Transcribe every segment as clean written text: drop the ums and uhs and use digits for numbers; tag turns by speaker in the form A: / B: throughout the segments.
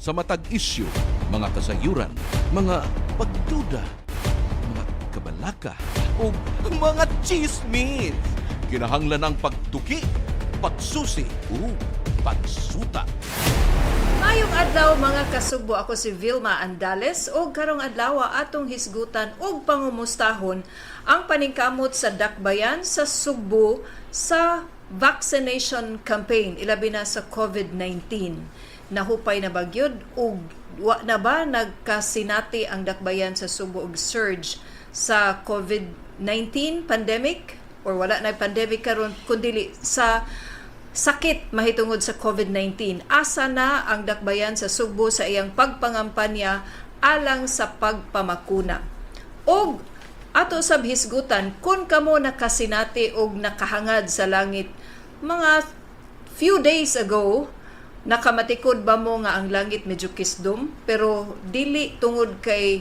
A: Sa matag isyu, mga kasayuran, mga pagduda, mga kabalaka, o mga chismis. Kinahanglan ang pagtuki, pagsusi, o pagsuta.
B: Mayong adlaw, mga kasugbo. Ako si Vilma Andales ug karong adlaw atong hisgutan ug pangumustahon ang paningkamot sa dakbayan sa Sugbo sa vaccination campaign, ilabi na sa COVID-19. Nahupay na ba gyud ug wa na ba nagkasinati ang dakbayan sa Sugbo og surge sa COVID-19 pandemic, or wala na pandemic karon kundi sa sakit mahitungod sa COVID-19? Asa na ang dakbayan sa Sugbo sa iyang pagpangampanya alang sa pagpamakuna? Og ato sab hisgutan kung kamo nakasinati og nakahangad sa langit mga few days ago, nakamatikod ba mo nga ang langit medyo kisdom, pero dili tungod kay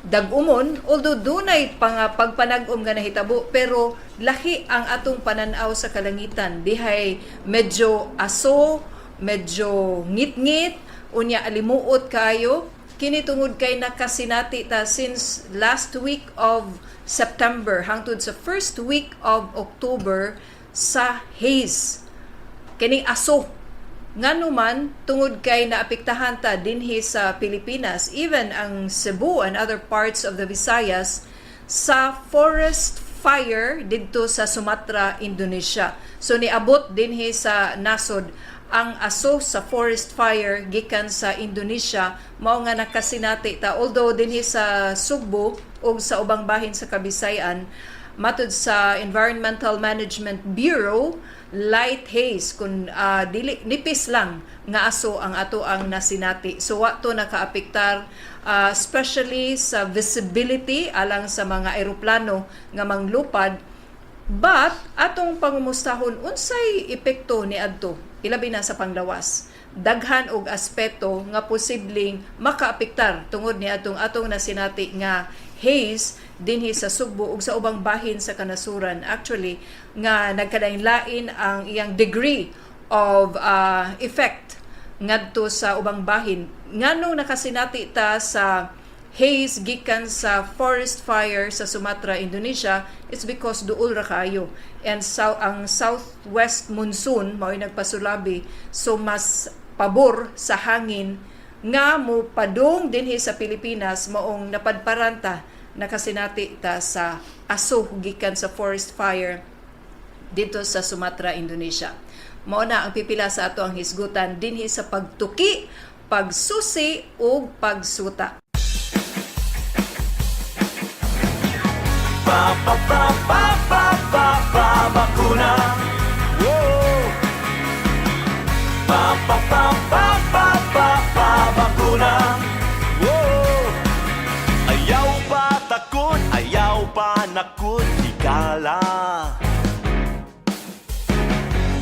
B: dag-umon, although dunay pagpanag-om nga nahitabo, pero lahi ang atong pananaw sa kalangitan dihay, medyo aso, medyo ngit-ngit, unya alimuot kayo. Kini tungod kay nakasinati ta since last week of September hangtod sa first week of October sa haze, kining aso. Ngano man, tungod kay naapektahan ta dinhi sa Pilipinas, even ang Cebu and other parts of the Visayas, sa forest fire didto sa Sumatra, Indonesia. So niabot dinhi sa nasod ang aso sa forest fire gikan sa Indonesia, mao nga nakasinati ta. Although dinhi sa Sugbo ug sa ubang bahin sa Kabisayan, matud sa Environmental Management Bureau, light haze kun dili nipis lang nga aso ang ato ang nasinati. So wa to nakaapektar, especially sa visibility alang sa mga eroplano nga manglupad. But atong pangumustahon unsay epekto ni adto, ilabi na sa panglawas. Daghan og aspeto nga posibleng makaapektar tungod ni atong atong nasinati nga haze dinhi sa Sugbo ug sa ubang bahin sa kanasuran, actually, nga nagkalain-lain ang iyang degree of effect ngadto sa ubang bahin. Nganong nakasinati ta sa haze gikan sa forest fire sa Sumatra, Indonesia? It's because duol ra kayo and so, ang southwest monsoon mao'y nagpasulabi, so mas pabor sa hangin nga mo padung dinhi sa Pilipinas, maong napadparan ta, nakasinati ta sa aso gikan sa forest fire dito sa Sumatra, Indonesia. Mao na ang pipila sa ato ang hisgutan dinhi sa pagtuki, pagsusi ug pagsuta.
C: Pa pa pa pa pa pa pa bakuna. Whoa. Pa pa pa pa pa pa pa bakuna. Whoa. Ayaw pa takot, ayaw pa nakot, higala.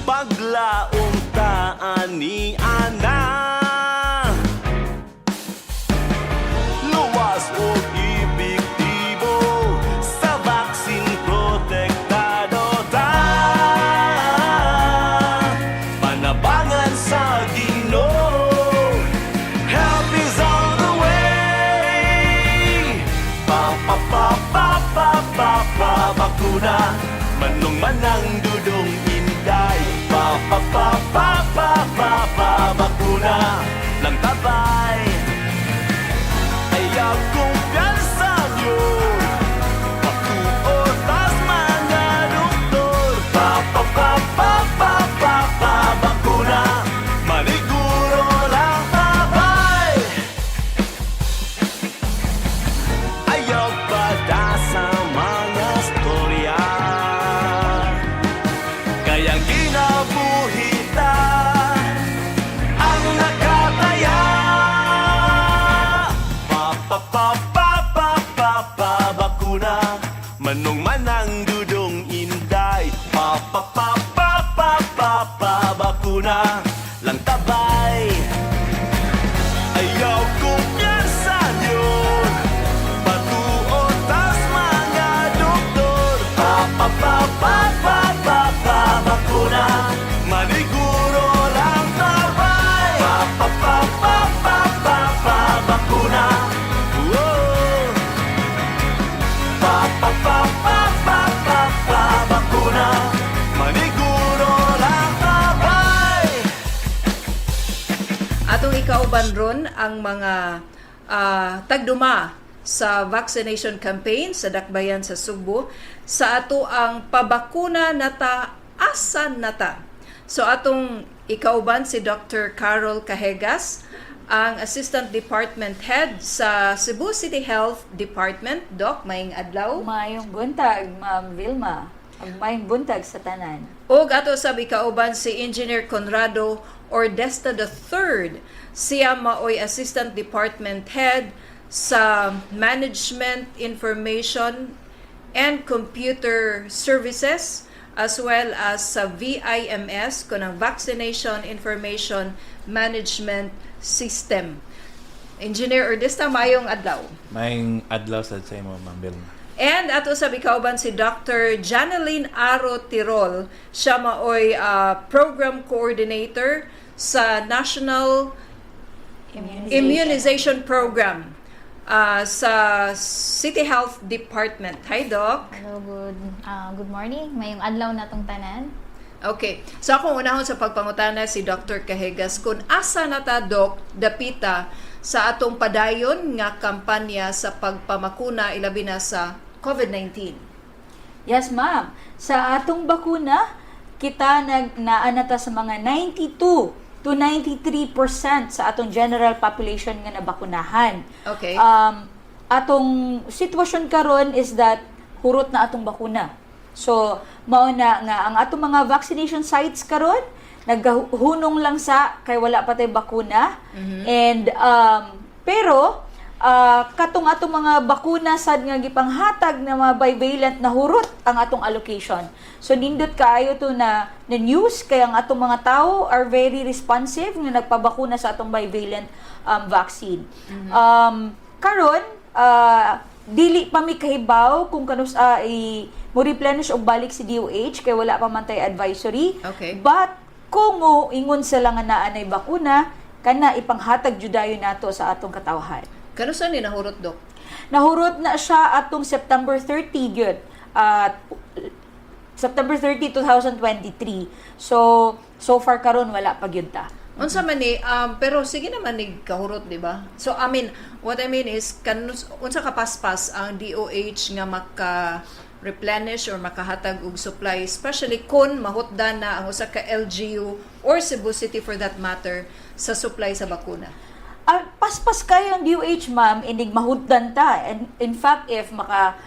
C: Paglaom taan ni Ana. Luwas o epektibo, sa vaccine protektado ta. Panabangan sa Ginoo, help is on the way. Pa pa pa pa pa pa pa bakuna. Manong manang dudong inday. Pa pa pa pa pa pa pa bakuna. Lang tabay. Ayaw kumpiyansa nyo. Patuotas mga doktor. Pa pa pa pa pa pa pa bakuna. Maniguro lang tabay. Ayaw pa sa mga storya. Kaya kinabuhi ta ang nakataya. Pa pa pa pa pa pa pa bakuna. Manong manang dudong inday. Pa pa pa pa pa pa pa bakuna. Lang tabay. Ayaw kumpiyansa nyo. Patuotas mga doktor. Pa pa pa pa pa pa pa bakuna. Maniguro lang tabay. Pa pa pa pa pa.
B: Kauban ron ang mga tagduma sa vaccination campaign sa Dakbayan sa Sugbo sa ato ang "Pabakuna Nata, Asa Nata?" So atong ikauban si Dr. Carol Cajegas, ang Assistant Department Head sa Cebu City Health Department. Doc, maayong adlaw.
D: Maayong buntag, Ma'am Vilma. Ug maayong buntag sa tanan.
B: Og ato sab ikauban si Engineer Conrado Ordesta III. Siya maoy Assistant Department Head sa Management Information and Computer Services as well as sa VIMS, kanang Vaccination Information Management System. Engineer Ordesta, maayong adlaw.
E: Maayong adlaw sa imo, Ma'am Vilma.
B: And ato sab ikauban si Dr. Janeline Aro Tirol. Siya maoy program coordinator sa National Immunization Program sa City Health Department. Hi, Doc.
F: Hello, good morning. Maayong adlaw natong tanan.
B: Okay. So akong unahon sa pagpangutana si Dr. Cajegas kung asa na ta, Doc, dapita sa atong padayon nga kampanya sa pagpamakuna, ilabi na sa COVID-19.
D: Yes, ma'am. Sa atong bakuna, kita nag naa na ta sa mga 92 to 93% sa atong general population nga nabakunahan. Atong sitwasyon karon is that hurot na atong bakuna. So, mao na nga ang atong mga vaccination sites karon naghunong lang sa kay wala pa tay bakuna. And pero katong atong mga bakuna sad nga gipanghatag na mga bivalent na hurot ang atong allocation. So nindot kaayo to na news kay ang atong mga tao are very responsive nga nagpabakuna sa atong bivalent vaccine. Karon dili pa mi kahibaw kung kanus-a i mo replenish og balik si DOH kay wala pa man tay advisory. But kung mo ingon sila nga naa nay bakuna, kana ipanghatag jud dayon nato sa atong katawhan.
B: Kanus-a ni nahurot, Doc?
D: Nahurot na siya atong September 30 gyud. At September 30, 2023. So, so far karon wala pa gyud ta.
B: Unsa man ni pero sige naman ni kahurot, di ba? So I mean, what I mean is kanus unsa ka paspas ang DOH nga maka replenish or makahatag og supply, especially kung mahutdan na ang usa ka LGU or Cebu City for that matter sa supply sa bakuna?
D: Ah, paspas kayo ang DOH, ma'am, inig mahutdan ta. And in fact, if maka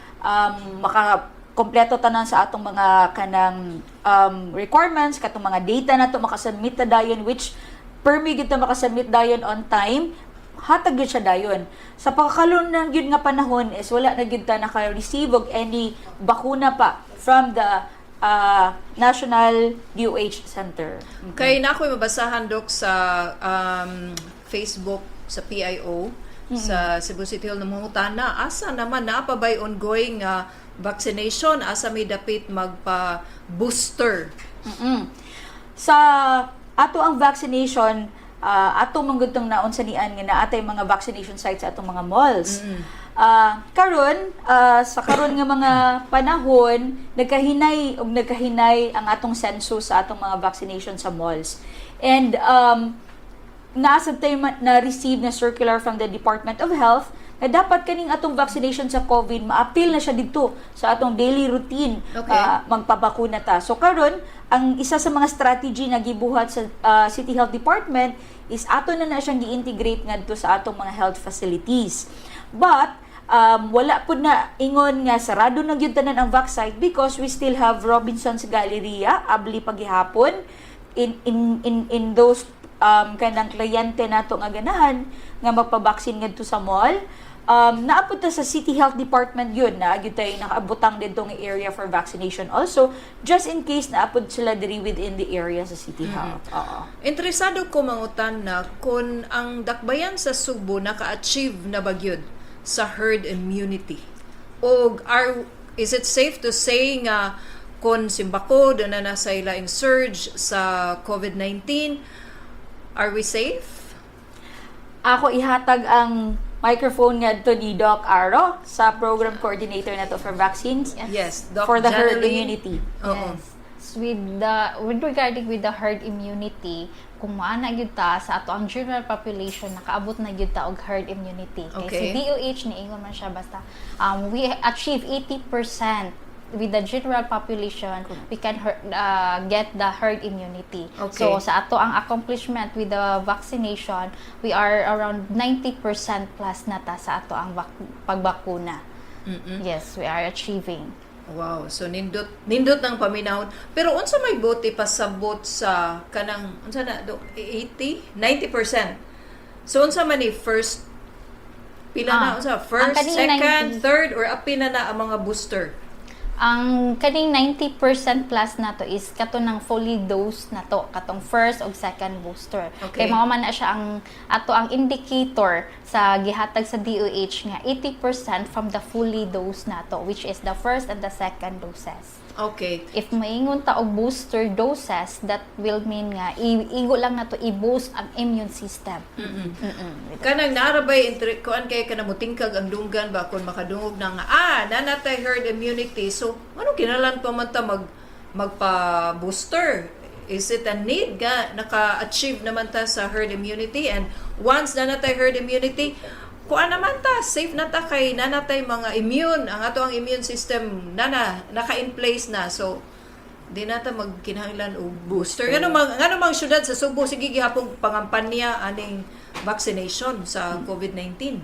D: kompleto tanan sa atong mga kanang requirements, katong mga data nato makasubmit ta dayon, which permi gyud ta makasubmit dayon on time, hatag gyud siya dayon. Sa pagkakalon ng gyud nga panahon is wala na gyud ta naka-receive og any bakuna pa from the National DOH Center.
B: Kay na ako'y mabasahan, Dok, sa Facebook sa PIO sa Cebu City Hall, namungutana asa naman, naa pa ba'y ongoing nga vaccination, asa may dapit magpa booster?
D: Sa ato ang vaccination, ato man gud tong naon sa nian nga naa tay mga vaccination sites sa atong mga malls. Karon sa karon nga mga panahon, nagkahinay og nagkahinay ang atong census sa atong mga vaccination sa malls. And naa sad tay na receive na circular from the Department of Health na dapat kaning atong vaccination sa COVID maapil na siya dito sa atong daily routine, magpabakuna ta. So karon ang isa sa mga strategy nga gibuhat sa City Health Department is ato na na siyang gi-integrate ngadto sa atong mga health facilities. But wala pud na ingon nga sarado na gyud tanan ang vac site because we still have Robinson's Galleria abli pagihapon in those kanang kliyente nato nga ganahan nga magpa-vaccine ngadto sa mall. Naa pud ta sa City Health Department yun na gyud tayo nakaabutang didto nga area for vaccination also, just in case naa pud sila diri within the area sa City Health. Oo.
B: Interesado ko mangutan na kung ang Dakbayan sa Sugbo naka-achieve na ba gyud sa herd immunity. O are is it safe to say nga kung simbako doon na nasa ilaing surge sa COVID-19, are we safe?
D: Ako ihatag ang microphone ngadto ni Doc Aro sa program coordinator nato for vaccines
B: Yes, Doc
D: for the herd
B: Janeline.
D: immunity.
B: Oo.
F: Yes. With regarding with the herd immunity, kung maana gyud ta sa ato ang general population, nakaabot na gyud ta og herd immunity. Kay si DOH niingon man siya, basta we achieve 80% with the general population, we can get the herd immunity. So sa ato ang accomplishment with the vaccination, we are around 90% plus na ta sa ato ang pagbakuna. Yes, we are achieving.
B: Wow, so nindot nindot ng paminawon. Pero unsa may buot pasabot sa kanang unsa na do 80, 90%? So unsa man ni first, pila na unsa first,
F: Ang kaning
B: second,
F: 90
B: third or apil na na ang mga booster?
F: Ang kaning 90% plus na to is kato ng fully dose na to, katong first og second booster. Kay mao man na siya ang ato ang indicator sa gihatag sa DOH nga 80% from the fully dose na to, which is the first and the second doses. If maingon ta og booster doses, that will mean nga igo lang na to i-boost ang immune system.
B: Kanang narabay intre kuan kay kana mutingkag ang dunggan ba kung makadungog na nga naa na tay herd immunity, so ano kinahanglan pa man ta magpa booster? Is it a need nga naka-achieve naman ta sa herd immunity, and once naa na tay herd immunity, kuan naman ta, safe na ta kay naa na tay mga immune, ang ato ang immune system na naka in place na, so di na ta magkinahanglan og booster? Ngano mang syudad sa Sugbo sige gihapon pangampanya aning vaccination sa COVID-19?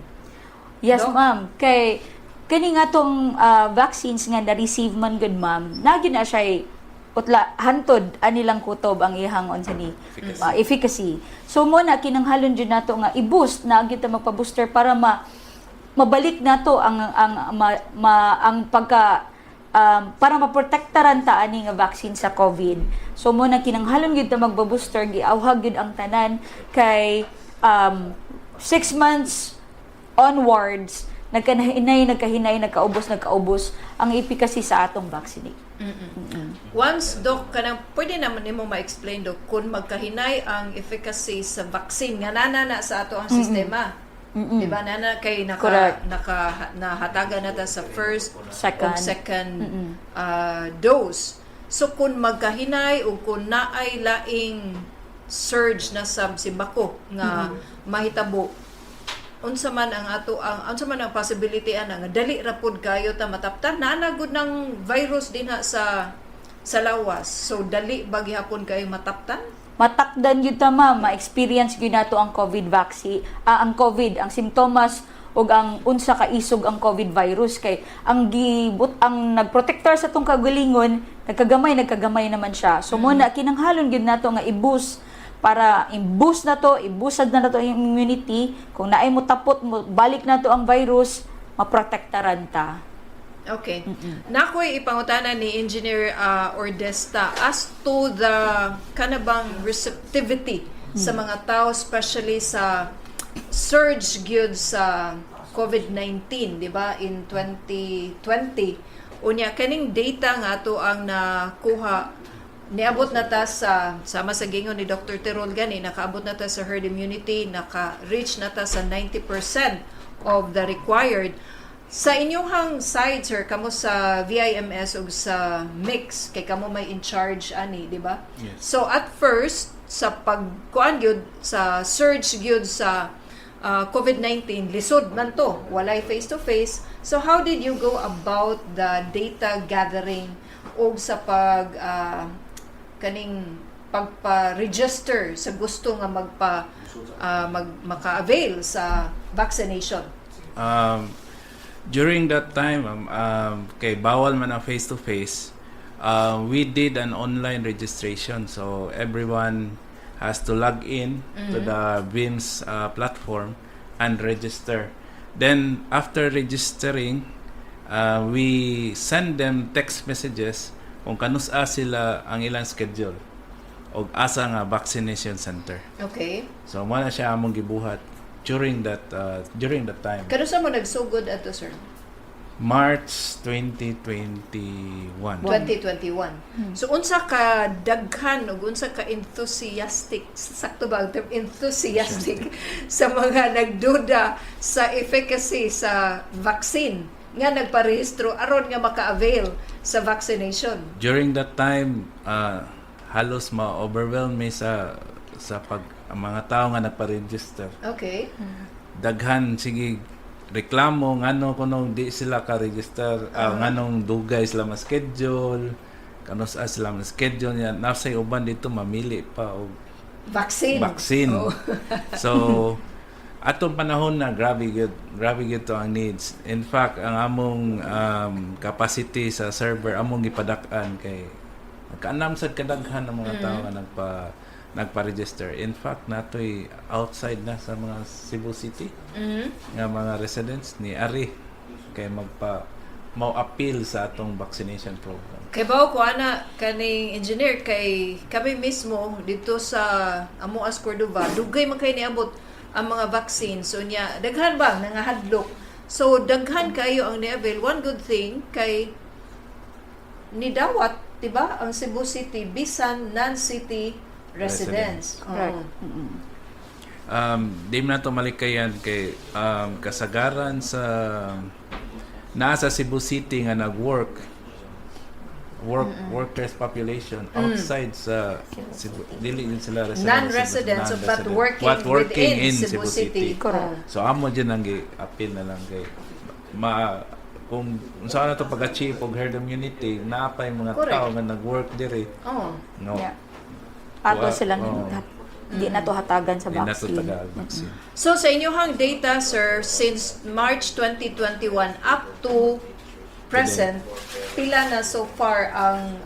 D: Yes,
B: Doc?
D: ma'am. Kay kani nga tong vaccines nga na-receive man gud, ma'am, naa gyud na siya utla hantod anilang kutob ang ihang unsa ni
E: Efficacy.
D: Efficacy. So mo na kinanghalon jud nato nga i-boost na gyud ta magpa-booster para mabalik nato ang ma, ang pagka para maprotektaran ta ani nga vaccine sa COVID. So mo na kinanghalon gyud ta magba-booster, giawhag gyud ang tanan kay 6 months onwards nagkahinay, nagkahinay, nagkaubos, nagkaubos ang efficacy sa atong vaccine.
B: Once, doc, kanang pwede naman nimo ma-explain, doc, kung magkahinay ang efficacy sa vaccine nga nana na sa ato ang sistema. Di ba nana kay naka naka nahatagan na ta sa first
D: Second.
B: o second dose. So kung magkahinay o kung naay laing surge na sa simbako nga mahitabo, unsa man ang possibility ana nga dali ra pud kayo ta mataptan, naa na gud ng virus dinha sa lawas, so dali ba gihapon kayo mataptan?
D: Matakdan gyud ta, ma'am, ma-experience gyud nato ang COVID vaccine, ang COVID, ang simptomas ug ang unsa ka isog ang COVID virus, kay ang gibut ang nagprotektar sa atong kagalingon nagkagamay, nagkagamay naman siya. So mo na kinanghalon gyud nato nga i-boost para i-boost na to, i-boosted na nato ang immunity. Kung naay mo tapot mo balik nato ang virus, maprotektaran ta.
B: Okay. Nakoy ipangutana ni Engineer Ordesta as to the kanabang receptivity sa mga tao, especially sa surge gyud sa COVID-19, di ba, in 2020. Unya kaning data nga ato ang nakuha, niabot na ta sa, sama sa gingon ni Dr. Tirol gani, nakaabot na ta sa herd immunity, naka-reach na ta sa 90% of the required. Sa inyong side, sir, kamo sa VIMS ug sa MICS, kay kamo may in charge ani, di ba?
E: Yes.
B: So at first sa pagkuan gyud sa surge gyud sa COVID-19, lisod man to, walay face to face. So how did you go about the data gathering og sa pag kaning pagpa-register sa gusto nga magpa mag maka-avail sa vaccination?
E: During that time, kay bawal man ang face-to-face, we did an online registration. So everyone has to log in to the VIMS platform and register. Then after registering, we send them text messages kung kanusa sila ang ilang schedule o asa nga vaccination center. So mo na siya among gibuhat during that time.
B: Kanusa mo nagsugod ato, sir?
E: March 2021.
B: 2021. So unsa ka daghan ug unsa ka enthusiastic, sakto ba ang term enthusiastic, sa mga nagduda sa efficacy sa vaccine nga nagparehistro aron nga maka-avail sa vaccination?
E: During that time, halos ma-overwhelm mi sa pag ang mga tao nga nagpa-register. Daghan sige reklamo ngano kuno di sila ka-register, nganong dugay sila ma-schedule, kano sa sila ma-schedule niya, nasa uban dito mamili pa og
B: Vaccine.
E: Vaccine.
B: Oo.
E: So atong panahon na, grabe gyud, grabe gyud to ang needs. In fact, ang among capacity sa server among gipadak-an kay nagkaanam sad kadaghan ng mga tao nga nagpa-register. In fact, natoy outside na sa mga Cebu City nga mga residents ni ari kay magpa mo appeal sa atong vaccination program.
B: Kay bawo ko ana kaning engineer, kay kami mismo dito sa Amoas, Cordova, dugay man kay niabot ang mga vaccine. So nya daghan ba nangahadlok. So daghan kayo ang ni-avail. One good thing kay nidawat, di ba, ang Cebu City bisan non-city residents.
D: Correct.
B: Oo.
E: Di mo na ito malikayan kay kasagaran sa nasa Cebu City nga nag-work work workers population outside sa Cebu, dili yun sila residents.
B: Non-residents, but
E: Non-resident.
B: Working,
E: But working
B: within
E: in
B: Cebu City.
D: Correct.
E: So amo dyan ang gi-appeal na lang kay ma kung unsa na to pag-achieve og herd immunity, naa pa yung mga tao nga nag-work diri. No.
D: Yeah. Ato silang di na to hatagan sa
E: Di na to
D: vaccine.
E: taga vaccine.
B: So sa inyong data, sir, since March 2021 up to present, pila na so far ang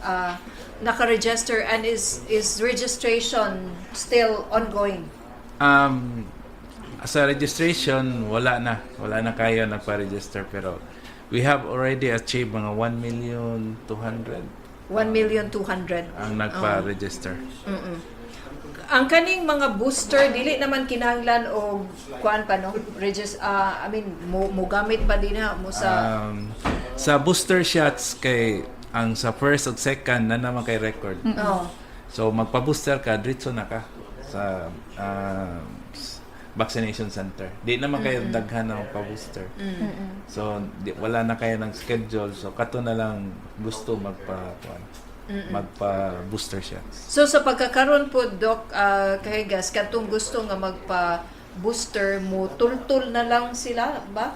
B: naka-register and is registration still ongoing?
E: Sa registration, wala na. Wala na kayo nagpa-register pero we have already achieved mga 1 million 200
B: 1 million 200
E: ang nagpa-register.
B: Ang kaning mga booster, dili naman kinahanglan og kuan pa, no? I mean, mo gamit pa din na mo sa
E: Sa booster shots kay ang sa first ug second na naman kay record. So magpa-booster ka, diretso na ka sa vaccination center. Di naman kayo daghan na magpa-booster. So di, wala na kayo ng schedule. So kato na lang gusto magpa kuan, magpa booster shots.
B: So sa pagkakaron po, Doc Kahigas, katong gusto nga magpa booster, mo tultul na lang sila ba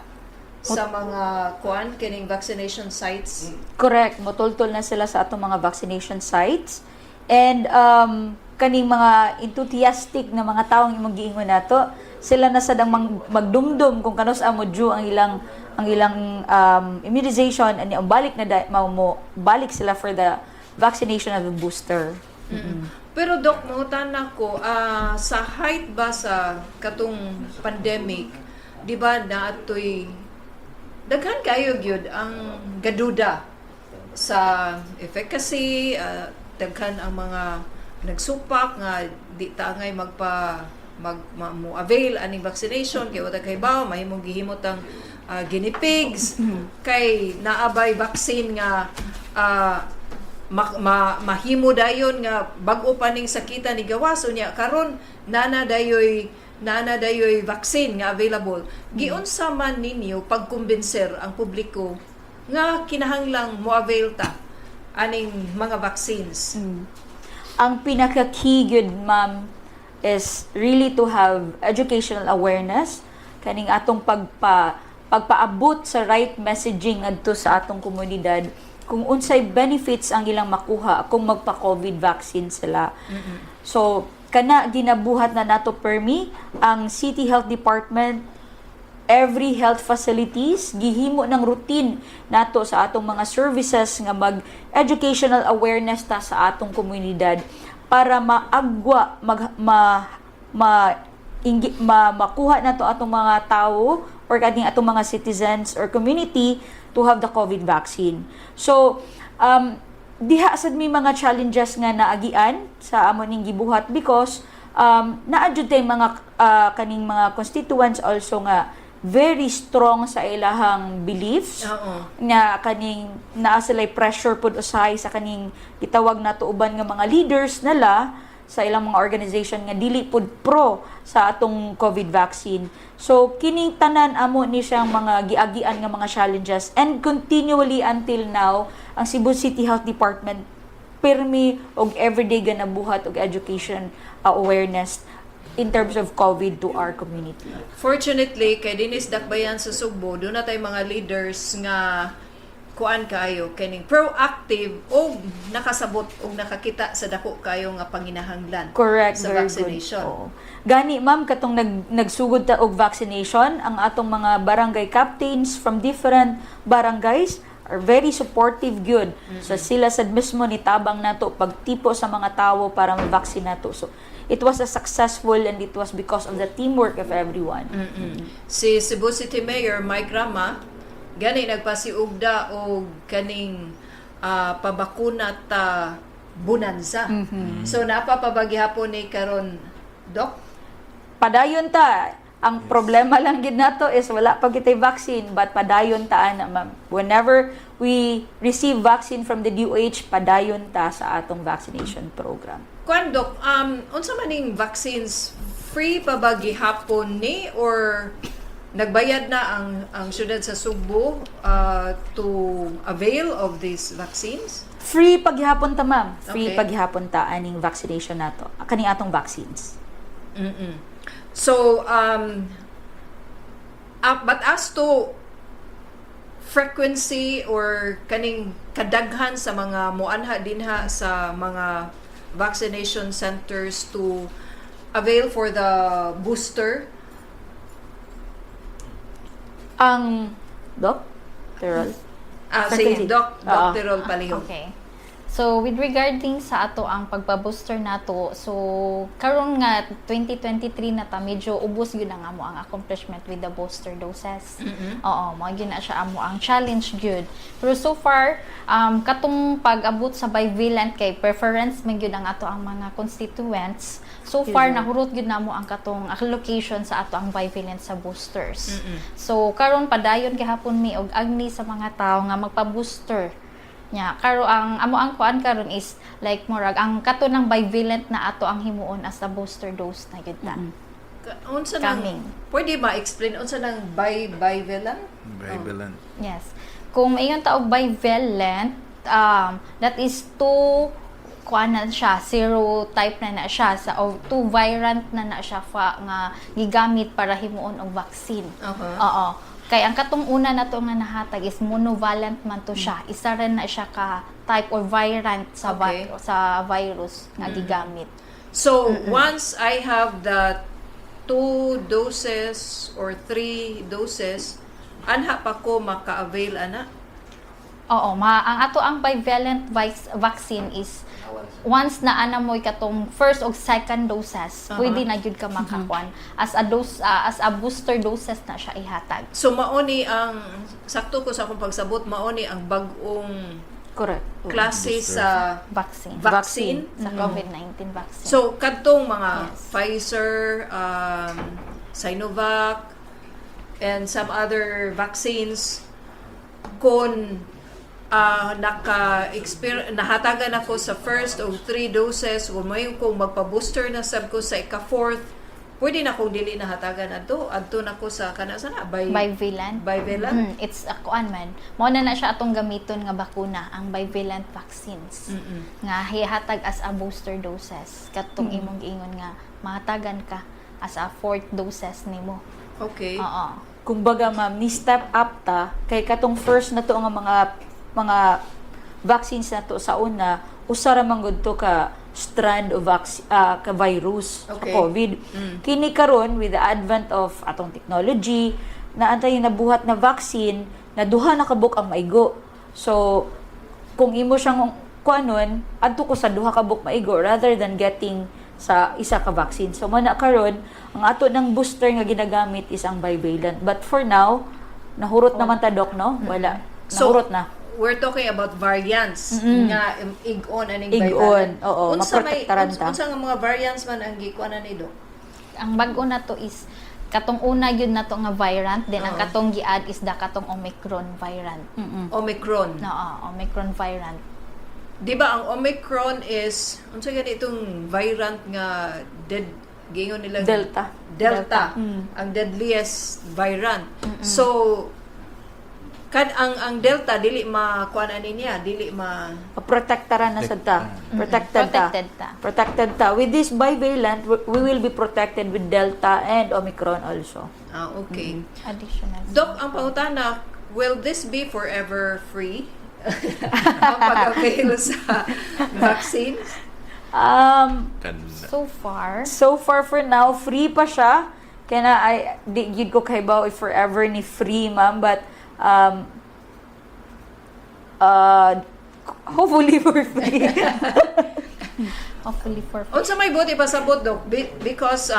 B: sa mga kuan kining vaccination sites?
D: Correct. Motultol na sila sa atong mga vaccination sites. And kaning mga enthusiastic na mga taong imong giingon nato, sila na sad ang magdumdum kung kanus-a mo due ang ilang immunization and ang balik na mo balik sila for the vaccination of the booster.
B: Pero Doc, mangutana ko, sa height ba sa katong pandemic, di ba naatoy daghan kayo gyud ang gaduda sa efficacy, daghan ang mga nagsupak nga di ta angay magpa mag ma, mo avail aning vaccination kay wala kay bawo mahimong gihimot ang guinea pigs, kay naabay vaccine nga mahimo dayon nga bag-o pa ning sakita ni gawas, unya karon nana dayoy vaccine nga available. Giunsa man ninyo pagkumbinser ang publiko nga kinahanglang mo avail ta aning mga vaccines?
D: Ang pinaka-key gyud, ma'am, is really to have educational awareness kaning atong pagpaabot sa right messaging ngadto sa atong komunidad kung unsay benefits ang ilang makuha kung magpa-COVID vaccine sila. So kana ginabuhat na nato permi ang City Health Department, every health facilities gihimo ng routine nato sa atong mga services nga mag educational awareness ta sa atong komunidad para maagwa mag ma, ma, ingi, ma makuha nato atong mga tao or kaning atong mga citizens or community to have the COVID vaccine. So diha sad may mga challenges nga naagian sa amo ning gibuhat because naa jud tay mga kaning mga constituents also nga very strong sa ilahang beliefs nga kaning naa sila'y pressure pud usahay sa kaning gitawag nato uban nga mga leaders nala. sa ilang mga organization nga dili pud pro sa atong COVID vaccine. So kining tanan amo ni siyang mga giagian nga mga challenges, and continually until now ang Cebu City Health Department pirmi og everyday ganabuhat og education, awareness in terms of COVID to our community.
B: Fortunately, kay dinhi's Dakbayan sa Sugbo, duna tay mga leaders nga kuan kayo kining proactive o nakasabot og nakakita sa dako kayo nga panginahanglan sa
D: Very
B: vaccination.
D: good. Oo. Gani, ma'am, katong nagsugod ta og vaccination, ang atong mga barangay captains from different barangays are very supportive gyud. So sila sad mismo ni tabang nato pagtipo sa mga tawo para ma-vaccine nato. So it was a successful and it was because of the teamwork of everyone.
B: Si Cebu City Mayor Mike Rama gani nagpasiugda og kaning pabakuna ta bonanza. So napapabagihapon ni karon, Doc?
D: Padayon ta. Ang problema lang gid nato is wala pa kitay vaccine, but padayon ta ana, ma'am. Whenever we receive vaccine from the DOH, padayon ta sa atong vaccination program.
B: Kuan, Doc, unsa man ning vaccines, free pa ba gihapon ni or nagbayad na ang syudad sa Sugbo to avail of these vaccines?
D: Free paghihapon ta, ma'am. Free paghihapon ta aning vaccination nato. Kaning atong vaccines.
B: So but as to frequency or kaning kadaghan sa mga muanha dinha sa mga vaccination centers to avail for the booster?
D: Ang Doc Terol.
B: Ah, si
D: Frequency.
B: Doc Doc
D: Oo.
B: Terol Palihog.
F: Okay. So with regarding sa ato ang pagpa-booster nato, so karon nga 2023 na ta, medyo ubos gyud ang amo ang accomplishment with the booster doses. Oo, mao gyud na siya amo ang challenge gyud. Pero so far, katong pag-abot sa bivalent kay preference man gyud ang ato ang mga constituents. So far nahurot gyud namo ang katong allocation sa ato ang bivalent sa boosters. So karon padayon gihapon mi og agni sa mga tawo nga magpa-booster nya. Karo ang amo ang kuan karon is like murag ang kato ng bivalent na ato ang himuon as a booster dose na gyud ta.
B: Unsa nang
F: Coming.
B: Pwede ma-explain unsa nang bivalent?
E: Bivalent.
F: Yes. Kung maingon ta og bivalent, that is two kuan na siya, serotype na na siya sa o two variant na na siya fa, nga gigamit para himuon og vaccine. Oo. Kay ang katong una na to nga nahatag is monovalent man to siya. Isa rin na siya ka type or variant sa sa virus nga gigamit.
B: So once I have the two doses or three doses, anha pa ko maka-avail ana?
F: Oo, ang ato ang bivalent vaccine is once na ana mo'y katong first og second doses, pwede na gyud ka makakuan as a dose, as a booster doses na siya ihatag.
B: So mao ni ang, sakto ko sa akong pagsabot, mao ni ang bag-ong
D: Correct. Oo.
B: klase sa
F: Vaccine.
B: vaccine.
F: Sa COVID-19 vaccine.
B: So kadtong mga Pfizer, Sinovac and some other vaccines, kung naka nahatagan ako sa first o three doses o may kung magpa-booster na sab ko sa ika-fourth, pwede na kung dili nahatagan adto adto na ko sa kana sana by
F: Bivalent.
B: Bivalent.
F: It's a kuan man. Mao na na siya atong gamiton nga bakuna, ang bivalent vaccines. Nga hihatag as a booster doses. Katong imong giingon nga mahatagan ka as a fourth doses nimo. Oo.
D: Kumbaga, ma'am, ni step up ta kay katong first na to nga mga vaccines na to sa una, usa ra man gud to ka strand of ka virus sa COVID. Kini karon, with the advent of atong technology na antay nabuhat na vaccine na duha na kabuk ang maigo. So kung imo siyang kuanon, adto ko sa duha ka buok maigo rather than getting sa isa ka vaccine. So man na karon ang ato ng booster nga ginagamit is ang bivalent. But for now, nahurot naman ta, Doc, no? Wala.
B: So,
D: Nahurot na.
B: We're talking about variants nga ig-on aning
D: Ig-on,
B: bivalent.
D: oo,
B: Unsa may
D: maprotektaran ta.
B: unsa nga mga variants man ang gikuan ni Doc?
F: Ang bag-o na to is katong una yun na to nga variant, then ang katong gi-add is the katong Omicron variant.
B: Omicron.
F: Oo, Omicron variant.
B: Di ba ang Omicron is unsa gani itong variant nga dead giingon nila?
D: Delta.
B: Delta, ang deadliest variant. So kan ang Delta dili ma kuan ani niya, dili ma
D: Protektaran na sad ta. Protected ta.
F: Protected ta.
D: Protected ta. With this bivalent, we will be protected with Delta and Omicron also.
B: Ah, okay.
F: Additional.
B: Doc, ang pangutana, will this be forever free, ang pag-avail sa vaccines?
A: Kan
F: So far,
D: So far for now, free pa siya. Kaya na, ay, di gyud ko kahibaw if forever ni free, ma'am. But, hopefully for free.
F: Hopefully for
B: Unsa may buot ipasabot, Doc? Because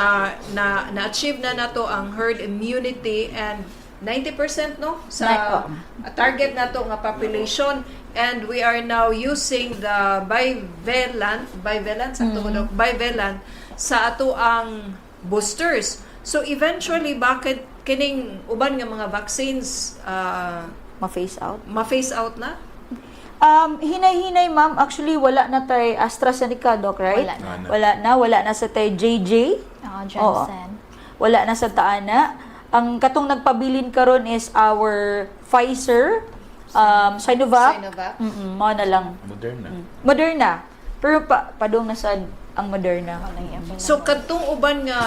B: na na-achieve na nato ang herd immunity and 90%, no, sa target nato nga population, and we are now using the bivalent, bivalent sakto ko, Doc, bivalent sa ato ang boosters. So eventually, bakit kining uban nga mga vaccines
D: Ma-phase out.
B: Ma-phase out na?
D: Hinay-hinay, ma'am. Actually, wala na tay AstraZeneca, Doc, right?
F: Wala na.
D: Wala na. Wala na sa tay JJ.
F: Johnson.
D: Wala na sa taana. Ang katong nagpabilin karon is our Pfizer, Sinovac.
B: Sinovac.
D: Mao na lang.
E: Moderna.
D: Moderna. Pero padung na sad ang Moderna.
F: Walay available.
B: So kadtong uban nga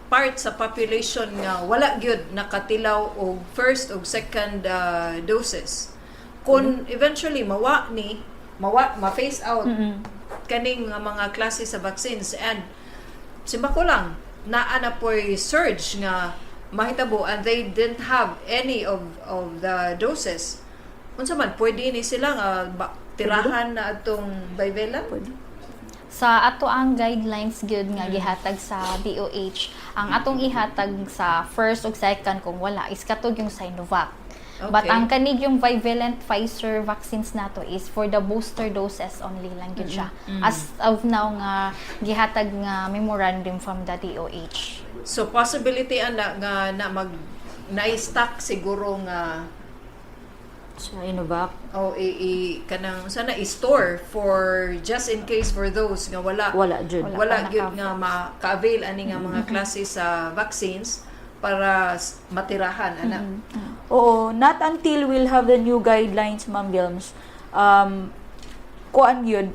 B: part sa population nga wala gyud nakatilaw og first og second doses. Kung eventually mawa ni mawa ma-phase out kaning nga mga klase sa vaccines and simba ko lang naa na po'y surge nga mahitabo and they didn't have any of the doses. Unsa man pwede ni sila nga tirahan na atong bivalent?
D: Pwede.
F: Sa ato ang guidelines gyud nga gihatag sa DOH, ang atong ihatag sa first ug second kung wala is katong yung Sinovac. But ang kanig yung bivalent Pfizer vaccines nato is for the booster doses only lang gyud siya. As of now nga gihatag nga memorandum from the DOH.
B: So possibility ana nga na mag na-stock siguro nga
D: Sinovac.
B: O i kanang sana i-store for just in case for those nga wala
D: Wala jud.
B: wala,
F: Wala pa
B: gyud
F: naka-
B: nga maka-avail ani nga mga klase sa vaccines para matirahan ana.
D: Oo, not until we'll have the new guidelines, Ma'am Bilms. Kuan yun,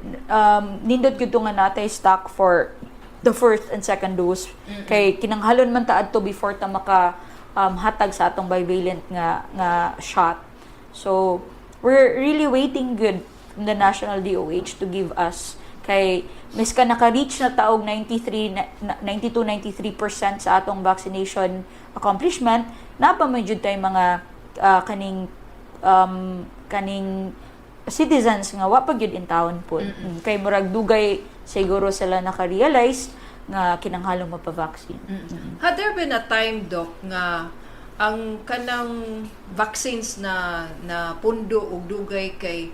D: nindot gyud to nga natay stock for the first and second dose. Kay kinanghalon man ta adto before ta maka hatag sa atong bivalent nga shot. So, we're really waiting good from the National DOH to give us kay miska naka-reach na ta og 93 92 93% sa atong vaccination accomplishment, naa pa man jud tay mga kaning citizens nga wa pa gyud in town po. Kay murag dugay siguro sila naka-realize nga kinanghalong mapa-vaccine.
B: Had there been a time, Doc, nga ang kanang vaccines na na pundo og dugay kay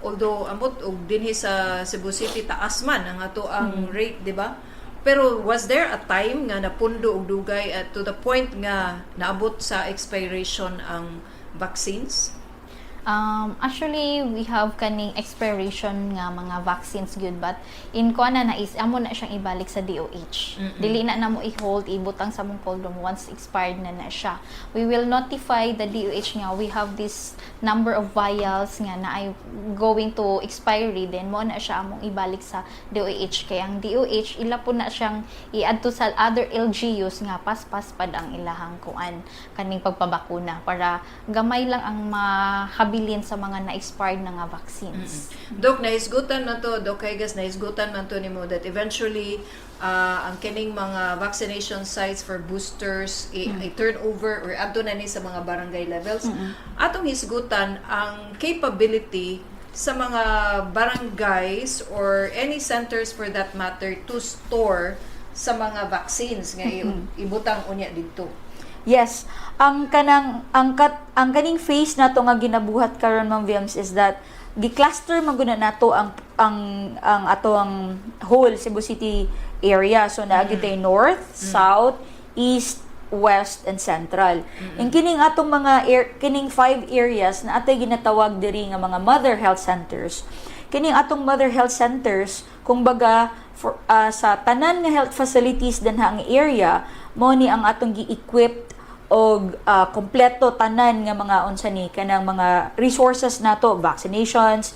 B: although amot og dinhi sa Cebu City taas man ang ato ang rate, di ba? Pero was there a time nga napundo og dugay at to the point nga naabot sa expiration ang vaccines?
F: Actually, we have kaning expiration nga mga vaccines gyud, but in kuan na na is amo na siyang ibalik sa DOH. Dili na namo i-hold, ibutang sa mong cold room once expired na na siya. We will notify the DOH nga we have this number of vials nga na ay going to expiry, then mo na siya among ibalik sa DOH kay ang DOH ila po na siyang i-add to sa other LGUs nga paspas pad ang ilahang kuan kaning pagpabakuna para gamay lang ang mahabilin sa mga na-expired na nga vaccines.
B: Dok, nahisgutan man to, Dok Higas, nahisgutan man to nimo that eventually ang kining mga vaccination sites for boosters i-turn over or adto na ni sa mga barangay levels. Atong hisgutan ang capability sa mga barangays or any centers for that matter to store sa mga vaccines nga ibutang unya didto.
D: Yes, ang kanang ang kat, ang kaning phase nato nga ginabuhat karon, Ma'am Vilms, is that gi-cluster man gud na nato ang ato ang whole Cebu City area. So naa gyud tay north, south, east, west and central. In kining atong mga kining five areas na atay ginatawag diri nga mga mother health centers. Kining atong mother health centers, kung baga for, sa tanan nga health facilities dinha ang area, mao ni ang atong gi-equipped og kompleto tanan nga mga unsa ni kanang mga resources nato, vaccinations,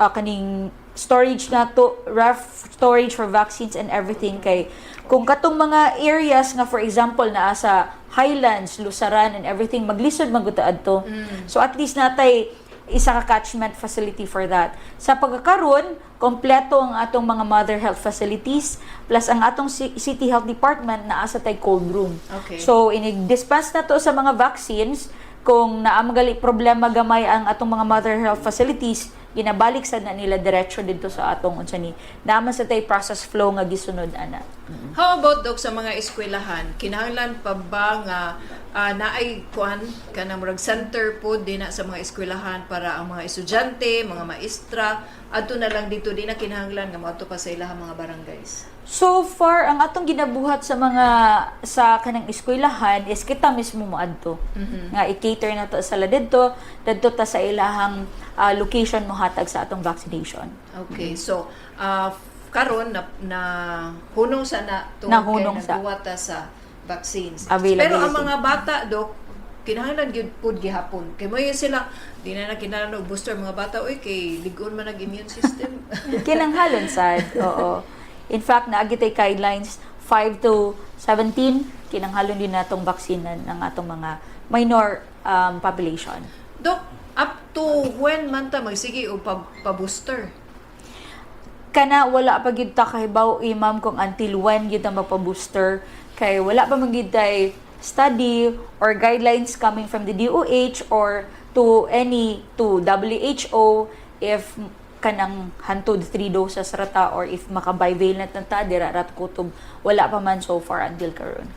D: kaning storage nato, ref storage for vaccines and everything, kay kung katong mga areas nga, for example, naa sa Highlands, Lusaran and everything, maglisod man gud ta adto. So at least natay isa ka catchment facility for that. Sa pagkakaron, kompleto ang atong mga mother health facilities plus ang atong City Health Department naa sa tay cold room. So inig-dispense na to sa mga vaccines, kung naa magali problema gamay ang atong mga mother health facilities, ginabalik sa na nila diretso didto sa atong unsa ni. Naa man sa tay process flow nga gisunod ana.
B: How about, Dok, sa mga eskwelahan? Kinahanglan pa ba nga naay kuan kanang murag center po din na sa mga eskwelahan para ang mga estudyante, mga maestra adto na lang dito, di na kinahanglan nga moadto pa sa ilahang mga barangays?
D: So far, ang atong ginabuhat sa mga sa kanang eskwelahan is kita mismo moadto. Nga i-cater na to sila didto, didto ta sa ilahang location mohatag sa atong vaccination.
B: Okay, so karon na, na hunong sa na tungod
D: Nahunong
B: kay
D: sa.
B: nagbuhat ta sa vaccines.
D: Availability.
B: Pero ang mga bata, Dok, kinahanglan gyud pud gihapon. Kay mo yun sila di na kinahanglan og booster mga bata, oy, kay lig-on man ang immune system.
D: Kinanghalon sad, oo. In fact, naa gyud tay guidelines 5 to 17, kinanghalon din natong vaksinan ng atong mga minor population.
B: Dok, up to when man ta magsige og pa-booster?
D: Kana wala pa gid ta kahibaw, ma'am, kung until when gid ta magpa-booster kay wala pa man gid tay study or guidelines coming from the DOH or to any to WHO if kanang hantod 3 doses ra ta or if maka bivalent na ta, dira ra kutob. Wala pa man so far until karon.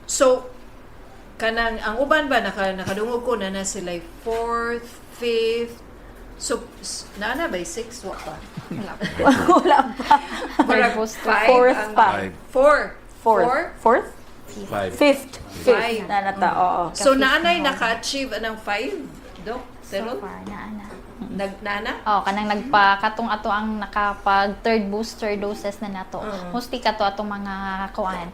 B: So kanang ang uban ba nakadungog ko na na sila fourth, fifth. So naa na ba six, wa pa?
F: Wala.
D: Wala pa.
B: Murag
F: booster.
B: five
D: Fourth pa.
E: Five.
B: Four.
D: Fourth.
B: Four?
D: Fourth.
E: Five.
D: Fifth.
B: Five.
D: Fifth na nata, oo.
B: So naanay naka-achieve anang five, Dok?
F: So
B: Seron?
F: far, naa na.
B: Nag naana?
F: Oh, kanang nagpa katong ato ang nakapag third booster doses na nato. Mostly kato atong mga kuan,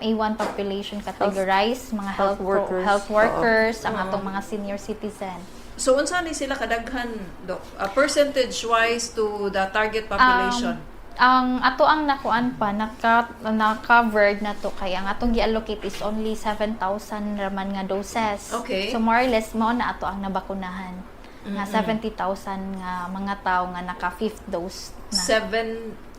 F: A1 population categorized, mga
D: health
F: health,
D: workers.
F: Health workers, ang atong mga senior citizen.
B: So unsa ni sila kadaghan, Dok? Percentage wise to the target population?
F: Ang ato ang nakuan pa naka na-covered na to kay ang atong gi-allocate is only 7,000 raman nga doses. So more or less mao na ato ang nabakunahan nga 70,000 nga mga tao nga naka fifth dose na.
B: Seven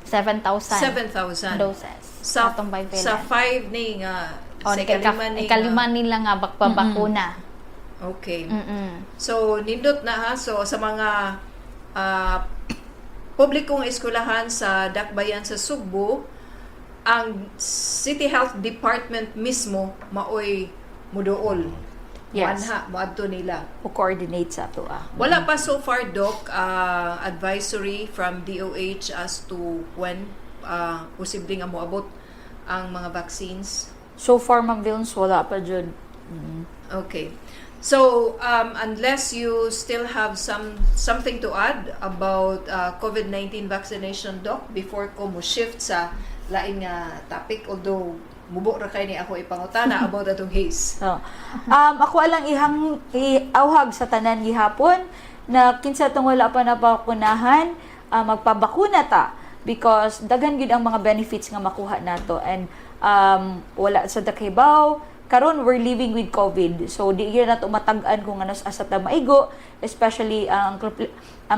F: 7,000
B: 7,000
F: doses
B: sa
F: atong bivalent.
B: Sa five ni nga
F: O,
B: sa ikalima ni
F: ikalima nila nga bakpabakuna.
B: Okay. So nindot na ha. So sa mga publikong eskwelahan sa Dakbayan sa Sugbo, ang City Health Department mismo maoy muduol.
D: Yes.
B: Muanha, moadto nila.
D: O coordinate sa ato ah.
B: Wala pa so far, Doc, advisory from DOH as to when posible nga moabot ang mga vaccines?
D: So far, Ma'am Vilms, wala pa jud.
B: Okay. So, unless you still have something to add about COVID-19 vaccination, Doc, before ko mo shift sa lain nga topic, although mubo ra kay ni ako ipangutana about atong haze.
D: So, ako alang ihang iawhag sa tanan gihapon na kinsa tong wala pa nabakunahan, magpabakuna ta because daghan gyud ang mga benefits nga makuha nato and wala sa kahibaw karon we're living with COVID. So di gyud nato matag-an kung ano asa ta maigo, especially ang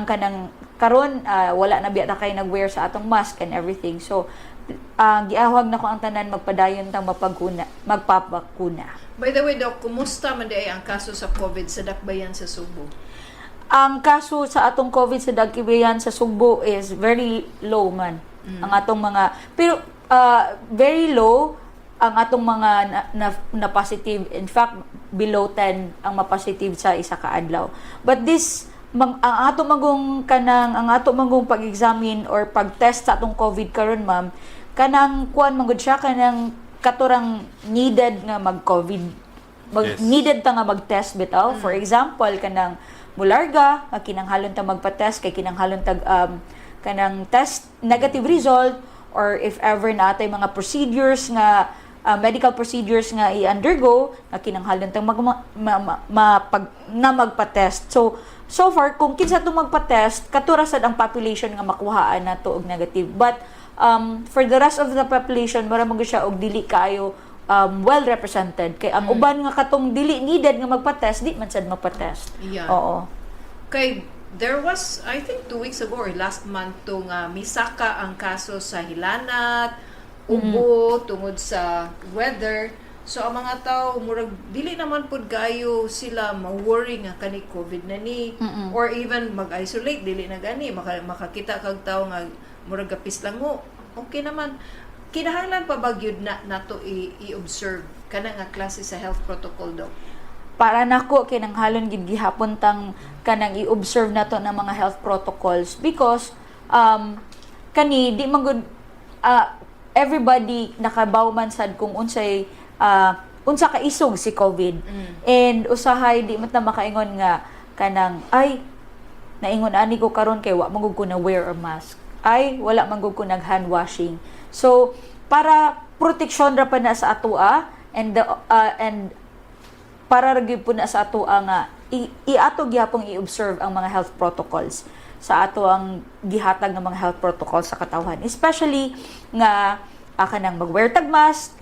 D: kanang karon wala na biya ta kay nag-wear sa atong mask and everything. So giawhag na ko ang tanan magpadayon tang mapaguna, magpabakuna.
B: By the way, Doc, kumusta man diay ang kaso sa COVID sa Dakbayan sa Sugbo?
D: Ang kaso sa atong COVID sa Dakbayan sa Sugbo is very low man. Ang atong mga pero very low ang atong mga na positive. In fact, below 10 ang ma-positive sa isa ka adlaw. But this ang ato magong kanang ang ato magong pag-examine or pag-test sa atong COVID karon, ma'am, kanang kuan man gud siya, kanang katurang needed nga mag-COVID, mag needed ta nga mag-test bitaw. For example, kanang mularga nga kinanghalon ta magpa-test kay kinanghalon tag kanang test negative result, or if ever na atay mga procedures nga medical procedures nga i-undergo nga kinanghalon tang mag, ma, ma, na magpa-test. So so far, kung kinsa tong magpa-test, kato ra sad ang population nga makuhaan nato og negative. But for the rest of the population, mura man gyud siya og dili kaayo well represented kay ang uban nga katong dili needed nga magpa-test, di man sad magpa-test. Oo.
B: Kay there was, I think, 2 weeks ago or last month to nga misaka ang kaso sa hilanat, ubo, tungod sa weather. So ang mga tao murag dili naman pud kaayo sila ma-worry nga kani COVID na ni or even mag-isolate, dili na gani makakita kag tao nga murag gapis lang mo. Okay naman. Kinahanglan pa ba gyud na nato i-observe kana nga klase sa health protocol, Doc?
D: Para nako, kinanghalon gid gihapon tang kanang i-observe nato ng mga health protocols because kani di man gud everybody nakabaw man sad kung unsay unsa ka isog si COVID. And usahay di man ta makaingon nga kanang, "Ay, naingon ani ko karon kay wa man gud ko na wear a mask. Ay, wala man gud ko nag hand washing." So para proteksyon ra pa na sa atoa and para ra gyud po na sa atoa nga iato gihapong i-observe ang mga health protocols sa ato ang gihatag ng mga health protocols sa katawhan, especially nga kanang mag-wear tag mask,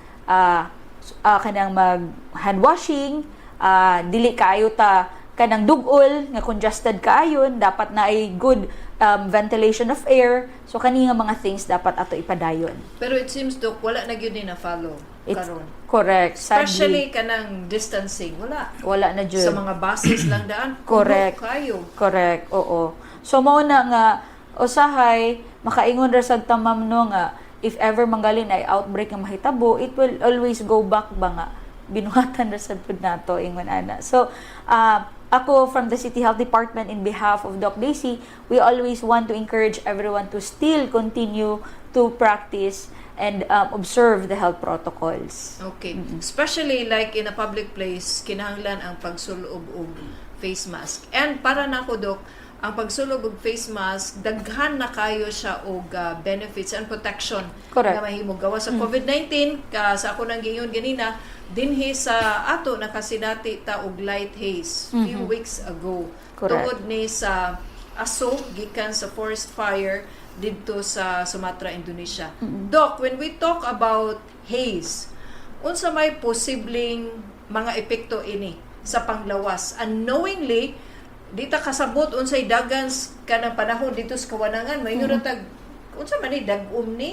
D: kanang mag hand washing, dili kaayo ta kanang dugol nga congested kaayon, dapat na ay good ventilation of air. So kani nga mga things dapat ato ipadayon.
B: Pero it seems, Doc, wala na gyud ni na follow karon.
D: Correct, sadly.
B: Especially kanang distancing, wala.
D: Wala na jud.
B: Sa mga buses lang daan, puno
D: Correct.
B: kayo.
D: Correct, oo. So mao na nga usahay makaingon ra sad ta, ma'am, no, nga if ever manggalin ay outbreak nga mahitabo, it will always go back ba nga binuhatan ra sad pud nato ingon ana. So ako from the City Health Department, in behalf of Doc Daisy, we always want to encourage everyone to still continue to practice and observe the health protocols.
B: Okay. Especially like in a public place, kinahanglan ang pagsulob og face mask. And para nako, Doc, ang pagsulob og face mask, daghan na kayo siya og benefits and protection
D: Correct.
B: nga mahimo gawas sa COVID-19. Ka sa ako nang giingon ganina, dinhi sa ato nakasinati ta og light haze few weeks ago.
D: Correct.
B: Tungod ni sa aso gikan sa forest fire didto sa Sumatra, Indonesia. Doc, when we talk about haze, unsa may posibleng mga epekto ini sa panglawas? Unknowingly, di ta kasabot unsay dagan kanang panahon dito sa kawanangan, may mm tag unsa man ni, dag-um ni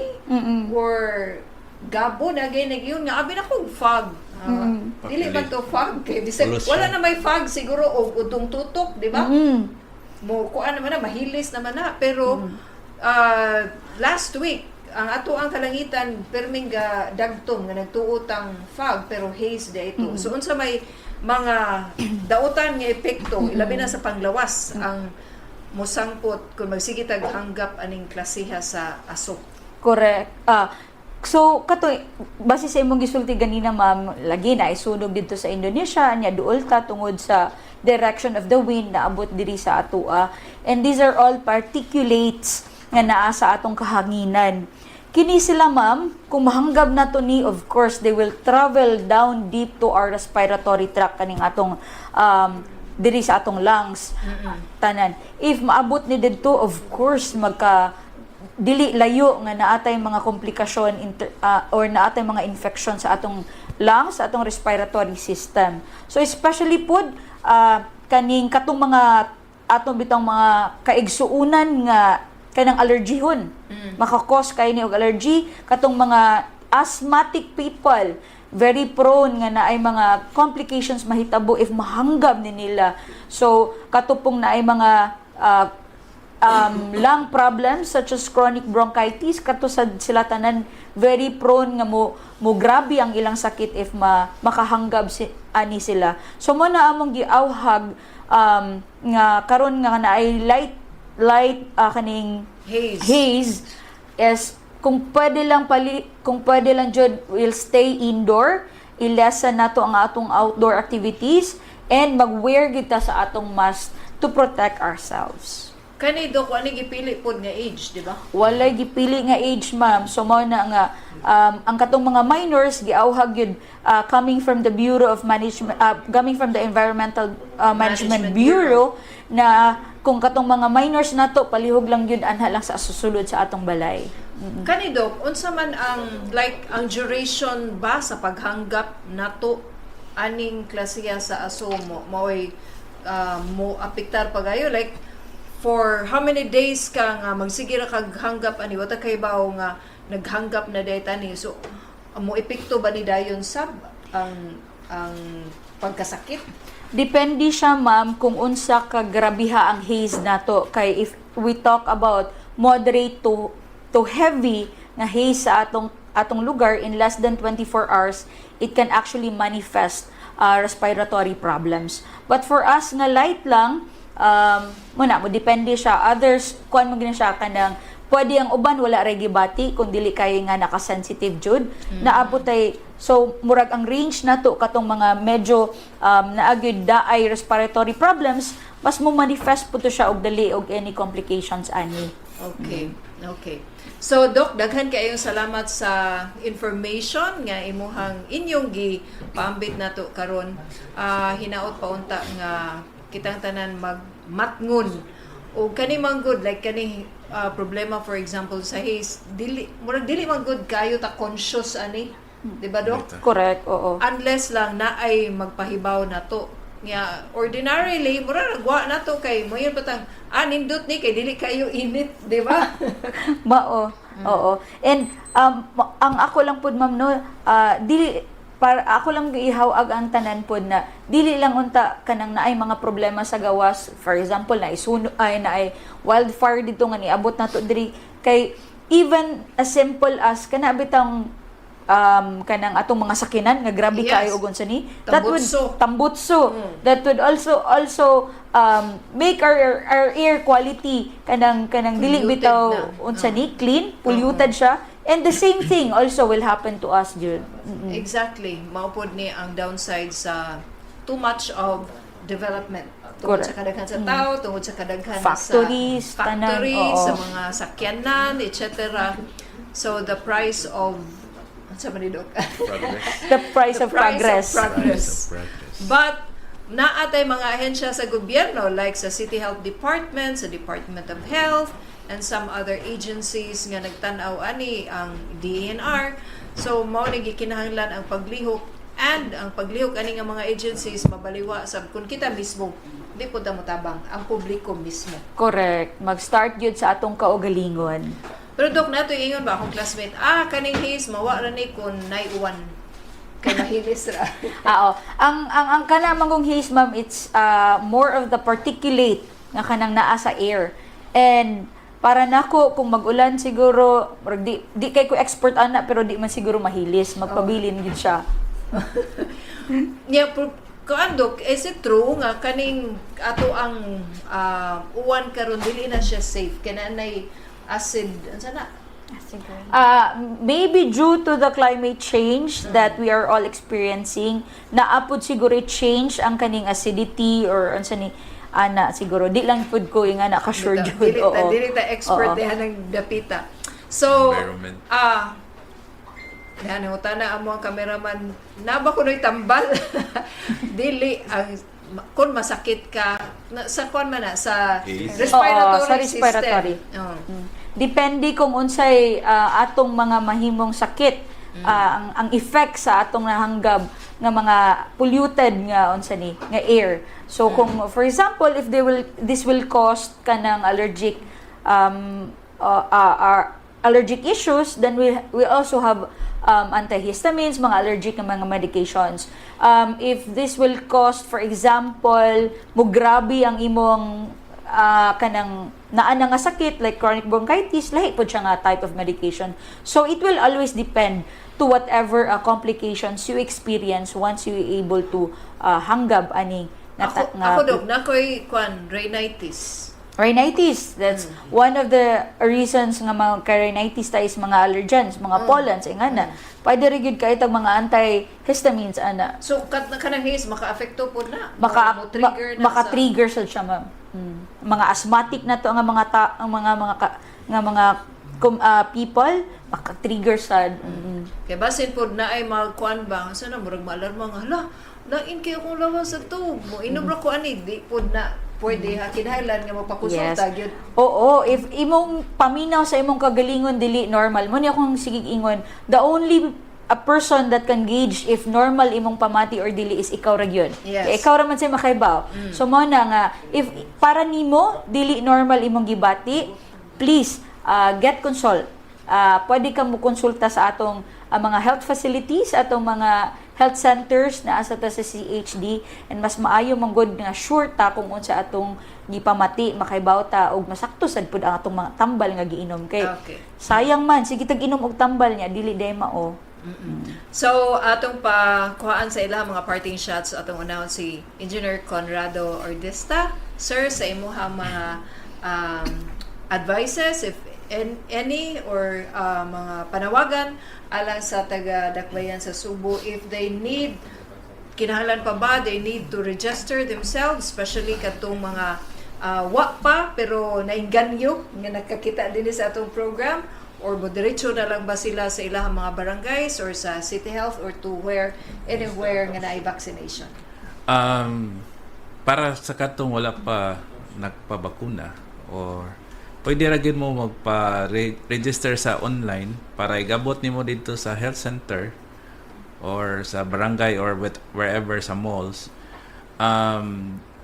B: or gabo na gay nagyun nga abi na kog fog. Dili man to fog kay bisag
E: Pollution.
B: wala na may fog siguro og udong tutok, di ba? Mo kuan naman na, mahilis naman na, pero last week ang ato ang kalangitan perming ga dagtom nga nagtuotang fog, pero haze di ito. So unsa may mga dautan nga epekto, ilabi na sa panglawas, ang mosangpot kung magsige tag hanggap aning klasiha sa aso?
D: Correct. So kato base sa imong gisulti ganina, ma'am, lagi na isunog dito sa Indonesia nya duol ta tungod sa direction of the wind, naabot diri sa atoa. And these are all particulates nga naa sa atong kahanginan. Kini sila, ma'am, kung mahanggab na to ni, of course, they will travel down deep to our respiratory tract, kaning atong diri sa atong lungs tanan. If maabot ni didto, of course, magka dili layo nga naatay mga komplikasyon or naatay mga infection sa atong lungs, sa atong respiratory system. So especially pod kaning katong mga atong bitong mga kaigsuunan nga kanang allergyhon. Maka-cause kay ni og allergy. Katong mga asthmatic people, very prone nga naay mga complications mahitabo if mahanggab ni nila. So katupong naay mga lung problems such as chronic bronchitis, kato sad sila tanan very prone nga mo mo grabe ang ilang sakit if makahanggab ani sila. So mo na among giawhag nga karon nga naay light light kaning
B: Haze.
D: Haze is kung pwede lang jud, will stay indoor, i-lessen nato ang atong outdoor activities and mag-wear kita sa atong mask. to protect ourselves.
B: Kani, Dok, ani gipili pod nga age, di ba?
D: Walay gipili nga age, ma'am. So mao na nga ang katong mga minors giawhag yun coming from the Bureau of Management, coming from the Environmental Management
B: Management
D: Bureau, na kung katong mga minors nato, palihog lang yun anha lang sa susulod sa atong balay.
B: Kani, Dok, unsa man ang like ang duration ba sa paghanggap nato aning klasiya sa aso mo maoy mo apektar pagayo, like for how many days ka nga magsige ra kag hanggap ani, wata kay bawo nga naghanggap na diay tani, so mo epekto ba ni dayon sab ang pagkasakit?
D: Depende siya, ma'am, kung unsa ka grabiha ang haze nato, kay if we talk about moderate to heavy nga haze sa atong lugar, in less than 24 hours it can actually manifest respiratory problems. But for us nga light lang, muna mo depende siya. Others, kuan mo gina siya, kanang pwede ang uban wala ra gibati kung dili kay nga naka-sensitive jud. Naabot ay, so murag ang range nato katong mga medyo naagid daay respiratory problems, mas mo manifest po to siya og dali og any complications ani.
B: Okay. Okay. So, Doc, daghan kaayong salamat sa information nga imuhang inyong gi paambit nato karon. Hinaot pa unta nga kitang tanan magmatngon o kani man good, like kani problema, for example, sa haze, dili murag dili man good kayo ta conscious ani, di ba, Doc?
D: Correct, oo.
B: Unless lang na ay magpahibaw na to nga ordinarily mura nagwa na to kay mo yun patang nindot ni kay dili kayo init, di ba?
D: Mao. Oo. And ang ako lang pud, ma'am, no, dili para ako lang giihawag ang tanan pod na dili lang unta kanang naay mga problema sa gawas, for example na isuno ay naay wildfire dito nga niabot nato diri, kay even as simple as kana bitang kanang atong mga sakinan nga grabe kaayo og unsa ni, that would
B: Tambutso.
D: Tambutso, that would also make our air quality kanang dili
B: Polluted
D: bitaw
B: na.
D: unsa ni, clean, polluted siya, and the same thing also will happen to us jud.
B: Exactly, mao pod ni ang downside sa too much of development tungod sa kadaghan sa tao, tungod sa kadaghan
D: Factories,
B: sa
D: tanan,
B: factories,
D: oo.
B: sa mga sakyanan, etc. So the price of, unsa man ni, Dok?
E: Progress.
D: The price
B: The
D: of
B: price of
D: progress.
B: progress.
E: Price of progress.
B: But naa tay mga ahensya sa gobyerno like sa City Health Department, sa Department of Health, and some other agencies nga nagtan-aw ani, ang DENR. So mao ni gikinahanglan ang paglihok, and ang paglihok ani nga mga agencies mabaliwa sab kun kita mismo di po ta motabang ang publiko mismo.
D: Correct, mag-start jud sa atong kaugalingon.
B: Pero, Dok, nato ingon ba akong classmate, kaning haze mawa ra ni kun nay uwan kay mahilis ra.
D: Ah, oh. Ang kana mangong haze, ma'am, it's more of the particulate nga kanang naa sa air. And para nako, kung mag-ulan siguro, murag di kay ko expert ana, pero di man siguro mahilis, magpabilin gid siya.
B: Yeah, pero kuan, Dok, is it true nga kaning ato ang uwan karon dili na siya safe kay nay acid, unsa na?
F: Acid rain.
D: Maybe due to the climate change that we are all experiencing, naapod siguro change ang kaning acidity or unsa ni ana siguro. Di lang pud ko nga na ka sure
B: Dili
D: jud.
B: dili ta,
D: Oo.
B: dili ta expert
D: Oo.
B: diha ng dapita. So,
E: Environment.
B: Yan, na amo ang cameraman. Naba ko no'y tambal. Dili, ang kung masakit ka, na, sa kuan man na, sa
E: Haze.
B: respiratory
D: Oo, sa respiratory.
B: system. Oo.
D: Depende kung unsay atong mga mahimong sakit, ang effect sa atong nahanggab nga mga polluted nga unsa ni nga air. So kung, for example, if they will this will cause kanang allergic issues, then we also have antihistamines, mga allergic nga mga medications. If this will cause, for example, mugrabe ang imong kanang naa na nga sakit like chronic bronchitis, lahi pod siya nga type of medication. So it will always depend to whatever complications you experience once you able to hanggab ani nga
B: Ako, ako, Dok, nakoy kuan, rhinitis.
D: Rhinitis. That's one of the reasons nga mga rhinitis ta is mga allergens, mga pollens, ingana. Pwede rin gyud kaayo tag mga antihistamines ana.
B: So kanang haze maka-apekto po na.
D: Maka
B: Mo-trigger na
D: maka-trigger sad siya, ma'am. Mga asthmatic na to nga mga ta, ang mga mga ka, nga mga people maka-trigger sad.
B: Kay basin pod na ay magkuan ba, sa na murag maalarma nga, hala, lain kayo kung lawas sa tub. Mo inom ra ko ani, di pod na pwede ha, kinahanglan nga magpakonsulta gyud.
D: Oo, if imong paminaw sa imong kagalingon dili normal mo ni akong sigig ingon, the only a person that can gauge if normal imong pamati or dili is ikaw ra gyud.
B: Yes.
D: Kay ikaw ra man say makaibaw. So mo na nga if para nimo dili normal imong gibati, please get consult. Pwede kang mo konsulta sa atong mga health facilities, atong mga health centers na asa ta sa CHD, and mas maayo man gud nga sure ta kung unsa atong gipamati, makaibaw ta og masakto sad pud ang atong mga tambal nga giinom kay sayang man sige tag inom og tambal niya dili day mao.
B: So, atong pa kuhaan sa ilang mga parting shots, atong unahon si Engineer Conrado Ordesta. Sir, sa imuha mga advices, if any, or mga panawagan alang sa taga Dakbayan sa Sugbo, if they need, kinahanglan pa ba they need to register themselves, especially katong mga wa pa pero nainganyo nga nakakita din sa atong program, or diretso na lang ba sila sa ilang mga barangays or sa City Health or to where, anywhere nga naay vaccination?
E: Para sa katong wala pa nagpabakuna or pwede ra gyud mo magpa-register sa online para igabot nimo dito sa health center or sa barangay or with, wherever sa malls,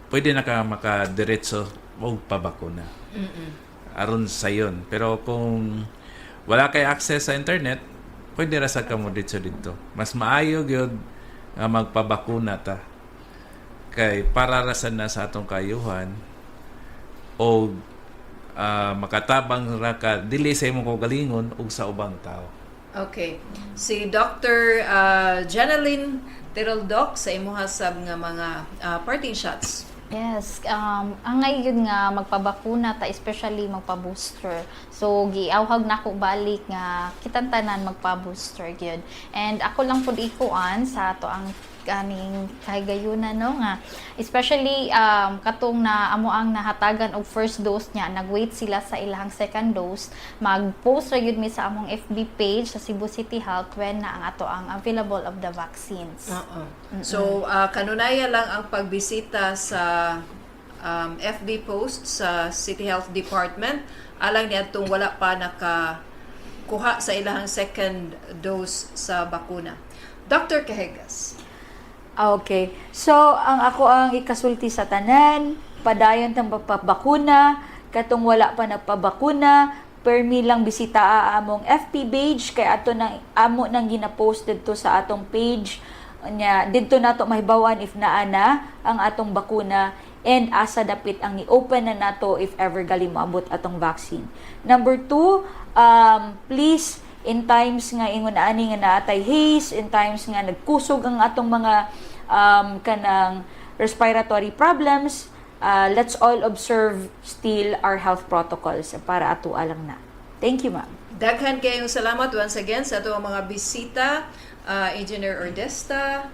E: pwede na ka makadiretso og pabakuna aron sayon. Pero kung wala kay access sa internet, pwede ra sa kamo dito dito. Mas maayo gyud nga magpabakuna ta kay para ra sad na sa atong kayuhan o makatabang ra ka dili sa imong kaugalingon ug sa ubang tao.
B: Okay. Si Dr. Jeneline Tiroldoc, sa imuha sab nga mga parting shots.
F: Yes, ang ngayon nga magpabakuna ta, especially magpa-booster. So giawhag nako balik nga kitang tanan magpa-booster gyud. And ako lang pud ikuan sa ato ang kaning kahigayunan, no, nga especially katong na amo ang nahatagan og first dose niya, nagwait sila sa ilang second dose, mag-post ra gyud mi sa among FB page sa Cebu City Health when na ang ato ang available of the vaccines.
B: Oo. So, kanunaya lang ang pagbisita sa FB post sa City Health Department alang ni atong wala pa naka kuha sa ilahang second dose sa bakuna. Dr. Cajegas.
D: Okay. So, ang ako ang ikasulti sa tanan, padayon tang pagpabakuna, katong wala pa nagpabakuna, permi lang bisita among FB page kay ato nang amo nang gina-post didto sa atong page nya. Didto nato mahibawan if naa na ang atong bakuna and asa dapit ang ni-open na nato if ever gali moabot atong vaccine. Number two, please, in times nga ingon ani nga naatay haze, in times nga nagkusog ang atong mga kanang respiratory problems, let's all observe still our health protocols para ato alang na. Thank you, ma'am.
B: Daghan kayong salamat once again sa atong mga bisita, Engineer Ordesta,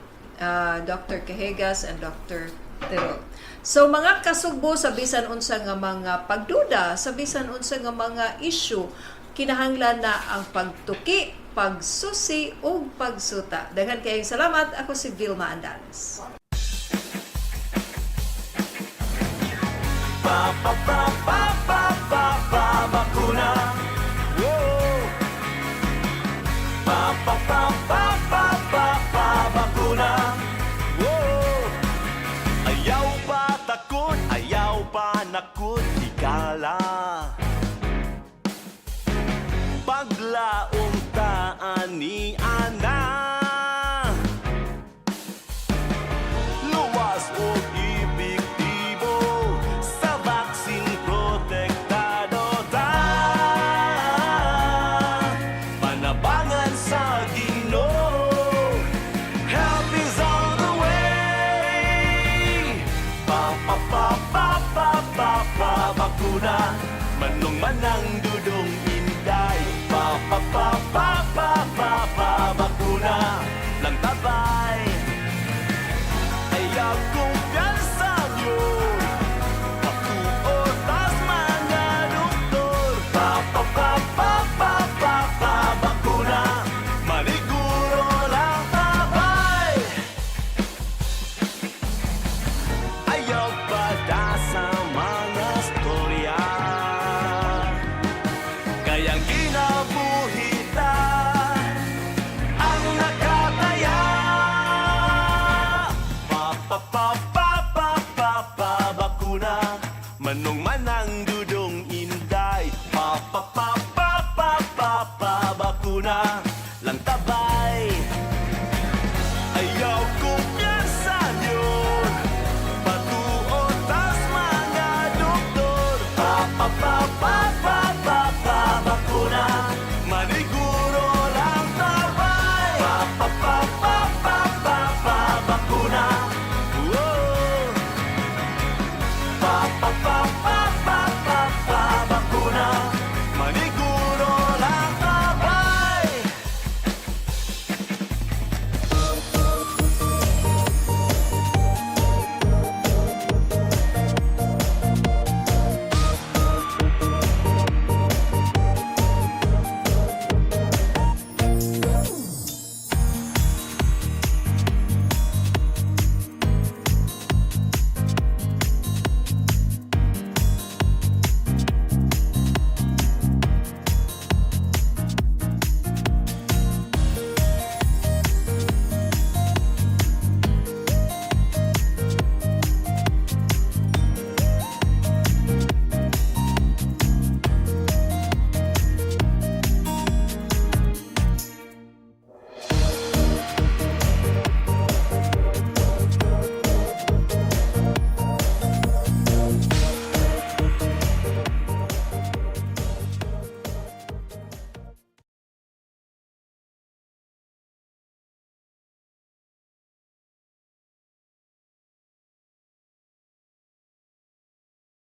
B: Dr. Cajegas, and Dr. Tirol. So mga kasugbo, sa bisan unsa nga mga pagduda, sa bisan unsa nga mga issue, kinahanglan na ang pagtuki, pagsusi ug pagsuta. Daghan kayong salamat. Ako si Vilma Andales.
C: Pa pa pa pa pa pa pa bakuna. Whoa. Pa pa pa pa pa pa pa bakuna. Whoa. Ayaw pa takot, ayaw pa nakot, higala. Paglaom ta ani ana. Luwas o epektibo, sa vaccine protektado ta. Panabangan sa Ginoo, help is on the way. Pa pa pa pa pa pa pa bakuna. Uban ng